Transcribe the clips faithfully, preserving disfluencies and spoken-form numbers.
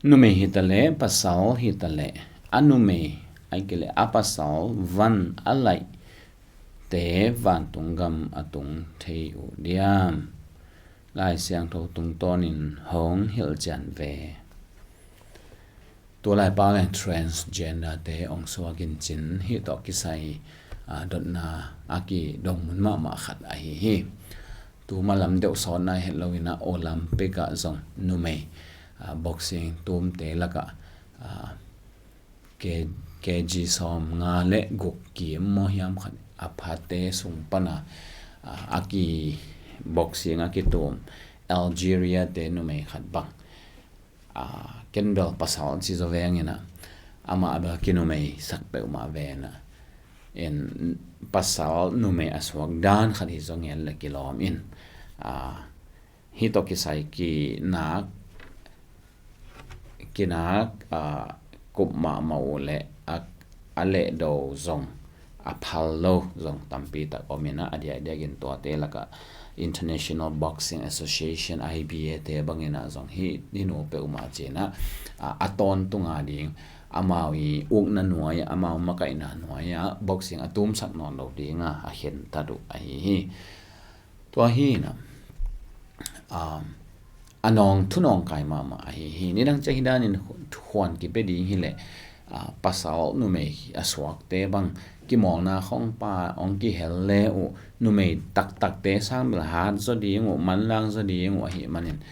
Numei hi ta leh, pasal hi ta leh, a numei, ahih kei leh a pasal van a laihte vantung gam a tung thei uh diam? Lai Siangtho tungtawnin hong hilhcian ve. Tua laipa leng transgender te hong suak in cin, hih tawh kisai, ah, dotna a kidong mun mahmah khat ahi hi. Tuma lam deuh sawtna het lo in ah, Olympic ah zong numei, ah, boxing tumte lakah, ah, K-, K G sawm nga le guk kim maw hiam khat a phate sung pana, ah, a ki boxing a kitum Algeria te numei khat bang, ah, ken bel pasal ci zaw veng in ah, amah bel kinumei sak peuhmah ve in ah, in pasal numei a suak dan khat hi zaw ngen le kilawm in, ah, hih tawh kisai kinak, kinak, ah, kup mahmah uh le a, a lehdo zong, a phal lo zong tampi tak om in ah, a diakdiakin tuate lakah International Boxing Association, I B A te bang in ah zong hih, hih nu peuhmah ci in ah, ah, a tawntung a ding, amau i ukna nuai, amau makaihna nuai ah boxing a tumsak nawn lo ding a, a khentat uh ahi hi. Tua hi in ah, um, a nawng thu nawngkai mahmah ahi hi. Nidang ciang hih danin thuhuan kipia ding hi leh, ah, pasal numei a suakte bang kimawlna khawng pan hong kihel le uh, numei taktakte sang bel hat zaw ding uh, manlang zaw ding uh ahih manin,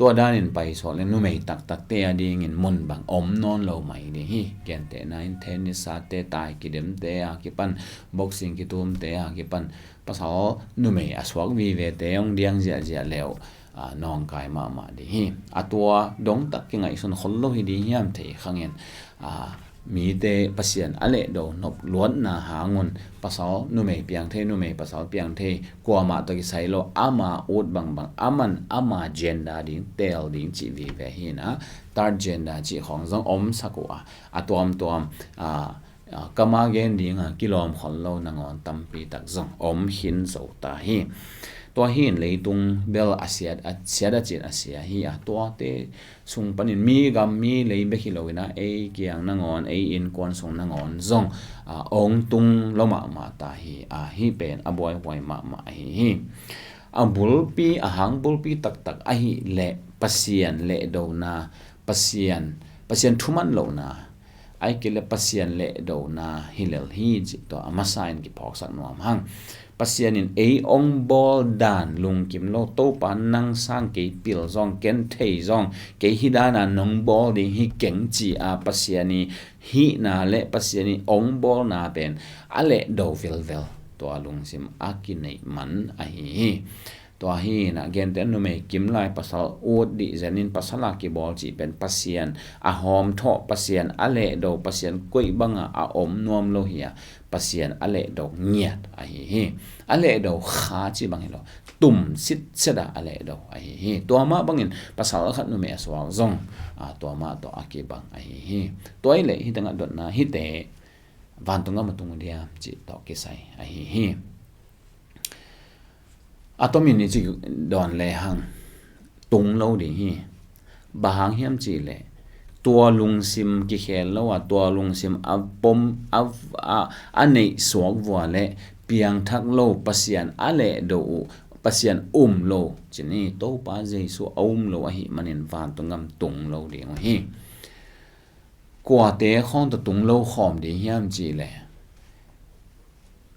tua danin paisuak le numei taktakte a dingin mun bang om nawn lo mai ding hi. Gentehna in tennis ate, tai kidemte a kipan, boxing kitumte a kipan, pasal numei a suak vivete hong diang ziahziah le uh, ah, nawngkai mahmah ding hi. A tua dongtak kingaihsun khol lo hi ding hiam thei khangin, ah, mite Pasian a lehdo nop luatna hangun, pasal numei piang thei, numei pasal piang thei, kuamah tawh kisai lo, ama ut bangbang, aman ama gender ding, teel ding cih vive hi in ah, third gender cih khawng zong omsak uh a, a tuamtuam, ah, ah, kama gen ding a kilawm khol lo nangawn tampi tak zong om khin zo ta hi. Tua hi in leitung bel a siat, a siat a cin a sia hi a, tuate sung panin mi gam mi lei bek hi lo in ah, ei kiang nangawn, ei innkuan sung nangawn zong, ah, ong tung lo mahmah ta hi a, hih pen a buaihuai mahmah ahi hi. A bulpi, a hang bulpi taktak ahih leh Pasian lehdona, Pasian, Pasian thuman lohna, ahih kei leh Pasian lehdona hi lel hi cih tua a masa in kiphawksak nuam hang. Pasian in ei ong bawl dan lungkim lo, Topa nang sang kei pil zong, ken thei zong, kei hih dana nong bawl ding hi keng ci a, Pasian i hihna le Pasian i ong bawlna pen a lehdo velvel, tua lungsim a kineih man ahi hi. Tua hi in ah, genteh numei kim lai pasal ut dih zen in pasal a kibawl cih pen Pasian a hawmthawh, Pasian a lehdo, Pasian koih banga a om nuam lo hi a, Pasian a lehdo ngiat ahi hi. A lehdo kha cih bang hi lo, tum sitset a a lehdo ahi hi. Tua mah bangin pasal khat numei a suak zong, ah, tua mah tawh a kibang ahi hi. Tua hi leh hih tengah dotna, hihte vantung gam a tung uh diam cih tawh kisai ahi hi. A tomin i cih dawn lehang tung lo ding hi. Bang hang hiam cih leh tua lungsim kikhel lo a, tua lungsim a pom, a, a, a neih suak vua le piangthak lo, Pasian a lehdo uh, Pasian um lo, cih ni, Topa Jesu a um lo ahih manin vantung gam tung lo ding uh hi. Kuate khawng tawh tung lo khawm ding hiam cih leh,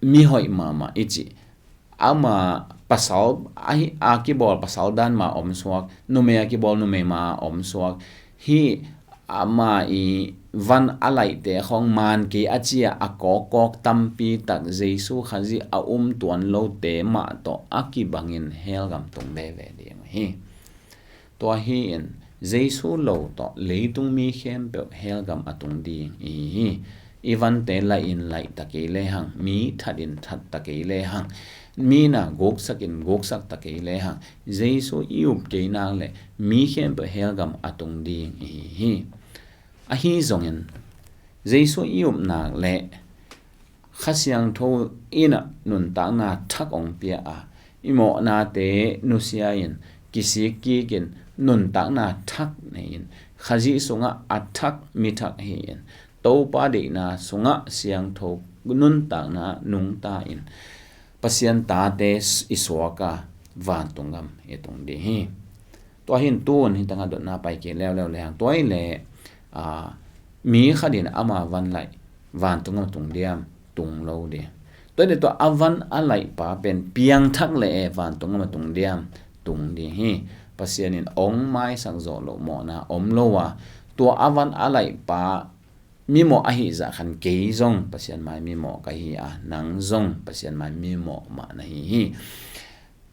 mi hoih mahmah i cih, ama pasal, a hi, a kibawl pasal dan ma om suak, numei a kibawl numei ma om suak, hih ama i van a laihte khawng man kei a ci a, a kawkkawk tampi tak Jesu Khazih a um tuan lote mah tawh a kibangin hell gam tung veve ding uh hi. Tua hi in, Jesu lo tawh leitung mi khempeuh hell gam a tung ding i hi hi. I vante laih in laih ta kei lehang, mi that in that ta kei lehang, mi na guksak in guksak ta kei lehang, Jesu i up kei nak leh mi khempeuh hell gam a tung ding i hi hi. Ahi zongin, Jesu i up nak leh Kha Siangtho in ah nuntakna thak hong pia a, i mawhnate nusia in, kisik kik in, nuntakna thak nei-in, Khazih sungah a thak mi thak hi-in, Topa deihna sungah siangtho nuntakna nungta in, Pasian tate i suak a, vantung gam i tung ding hi. Tua hi-in tun hi tangah dotna pai kik leuleu lehang, tua hi leh, aa, mi khat in ama van laih vantung gam a tung diam? Tung lo ding. Tua hi leh tua a van a laihpa pen piangthak leh e vantung gam a tung diam? Tung ding hi. Pasian in ong maisak zawh loh mawhna om lo a, tua a van a laihpa mimawh ahi zah khan kei zong Pasian mai mimawh ka hi a, nang zong Pasian mai mimawh mah na hi hi.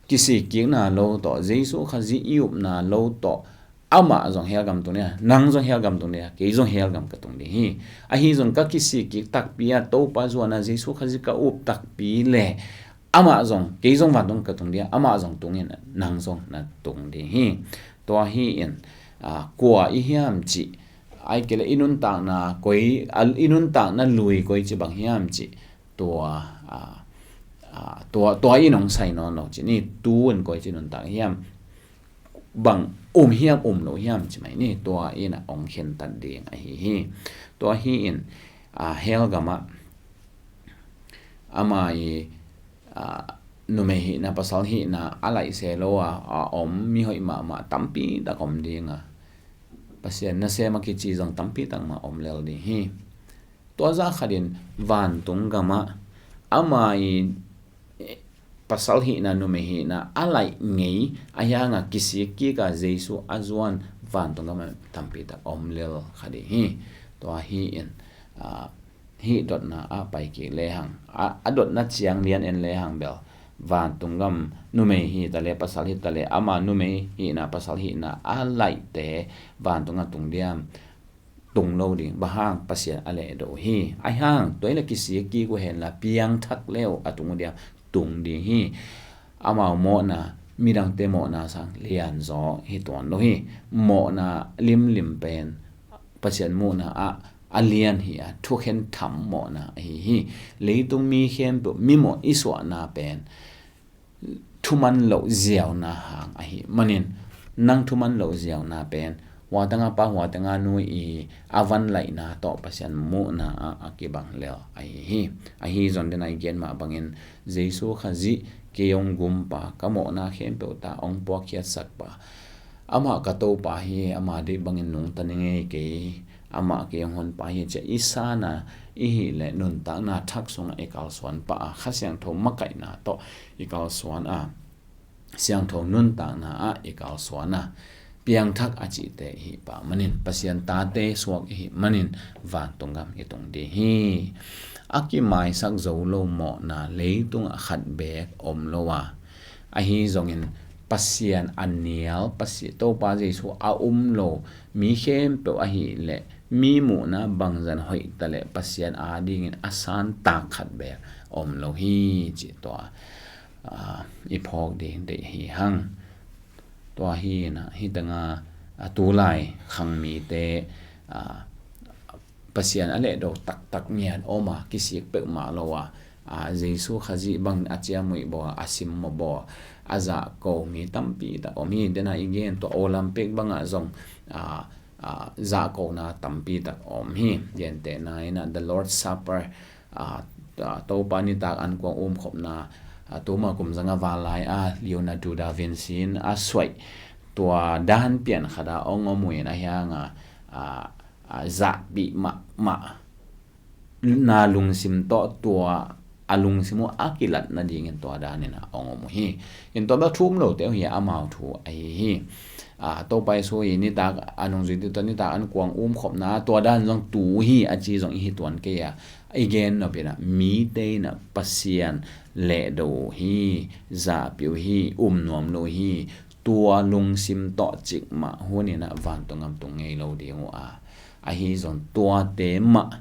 Kisikkikna lo tawh, Jesu Khazih i upna lo tawh, amah zong hell gam tung ding a, nang zong hell gam tung ding a, kei zong hell gam ka tung ding hi. Ahi zong ka kisikkik takpi a, Topa zuan a, Jesu Khazih ka up takpi leh, amah zong, kei zong vantung ka tung ding a, amah zong tung in, nang zong na tung ding hi. Tua hi-in, aa, kua i hiam cih, ahih kei leh i nuntakna koi, a, i nuntakna lui koi ci bang hiam cih, tua, aa, aa, tua, tua in ong sai nawn lo ci ni, tu-in koi ci nuntak hiam, bang um hiam um lo hiam ci mai ni, tua in a ong khentat ding ahi hi. Tua hi-in, aa, hell gamah ama i, aa, numei hihna, pasal hihna a laih se lo a, a om mi hoih mahmah tampi tak om ding a, Pasian nasem a kici zong tampi tak mah om lel ding hi. Tua zah khat in vantung gamah ama i, eh, pasal hihna, numei hihna a laih ngei, ahi hang a kisikkik a Jesu a zuan vantung gamah tampi tak om lel kha ding hi. Tua hi-in, aa, hih dotna a pai kik lehang, a, a dotna ciang lian en lehang bel, vantung gam numei hi ta leh, pasal hi ta leh, ama numei hihna, pasal hihna a laihte vantung a tung diam? Tung lo ding. Bang hang? Pasian a lehdo uh hi. Ahi hang, tua hi leh kisikkik uh hen la, piangthak le uh a tung uh diam? Tung ding hi. Amau mawhna midangte mawhna sang lianzaw hi tuan lo hi. Mawhna limlim pen Pasian muhna ah a lian hi a, thukhen tham mawhna ahi hi. Leitung mi khempeuh mimawh i suahna pen thuman loh ziauna hang ahi manin, nang thuman loh ziauna pen huatanga pa, huatanga nu i a van laihna tawh Pasian muhna ah a kibang lel ahi hi. Ahi zong, den a i gen mah bangin, Jesu Khazih, kei hong gumpa, ka mawhna khempeuh ta hong puakkhiatsak pa, amah ka Topa hi, ama deih bangin nungta ning ei kei, amah kei hong honpa hi, ci-a i san a, i hih leh nuntakna thak sungah i kalsuan pah a, Kha Siangtho makaihna tawh i kalsuan a, siangtho nuntakna ah i kalsuan a, piangthak a cihte i hih pah manin, Pasian tate suak i hih manin, vantung gam i tung ding hi. A kimaisak zo lo mawhna leitungah khat beek om lo a, ahi zongin Pasian a nial, Pasi-, Topa Jesu a um lo mi khempeuh ahih leh, mi muhna bangzah in hoih ta leh, Pasian adingin a santak khat beek om lo hi, cih tua, aa, i phawk ding deih hi hang. Tua hi-in ah, hi tangah, a, tulai khang mite, aa, Pasian a lehdo taktak ngiat om a, kisik peuhmah lo a, a, Jesu Khazih bang a ciamnuih bawl a, a simmawh bawl a, a zahko mi tampi tak om hi. Den a i gen tua Olympic bangah zong, a, a, zahkona tampi tak om hi. Gentehna in ah, The Lord's Supper, a, a, Topa nitak ankuang umkhopna, a, tuma kum zanga val lai a Leonardo da Vinci in a suaih tua dan pian khat a hong om uh in, ahi hang a, a, a, zahpih mahmah na lungsim tawh tua a lungsim uh a kilat nadingin tua dan in a hong om uh hi. In tua bek thu um lote uh hi, amau thu ahi hi. A, Topa Jesu i nitak a nungzuite tawh nitak ankuang umkhopna tua dan zong tu uh hi a ci zong i hi tuan kei a, i gen nop in ah, mite in ah Pasian lehdo uh hi, zahpih uh hi, um nuam lo uh hi, tua lungsim tawh cikmah hun in ah vantung gam tung ngei lo ding uh a, ahi zong tuate mah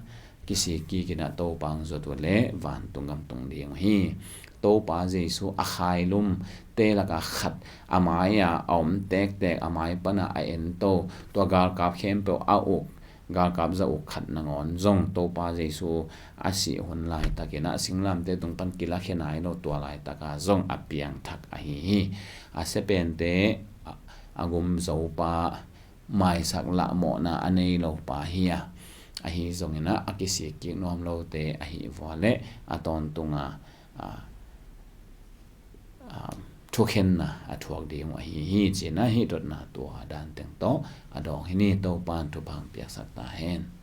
kisik kik in ah Topa hong zuat uh leh vantung gam tung ding uh hi. Topa Jesu a khailumte lakah khat, a mai-ah a om tektek, a mai panah a ento, tua galkap khempeuh a uk, galkap za uk khat nangawn zong Topa Jesu a sih hun laitakin ah singlamteh tung pan kilakhia nai lo, tua laitaka zong a piangthak ahi hi. A siapente, a, a gum zo pa, maisak lah mawhna a nei lo pa hi a, ahi zongin ah a kisik kik nuam lote ahi vua leh a tawntunga, a, a, thukhenna a thuak ding uh ahi hi, ci-in ah hih dotna tua dan teng tawh a dawng hi ni. Topa'n thupha hong piaksak ta hen.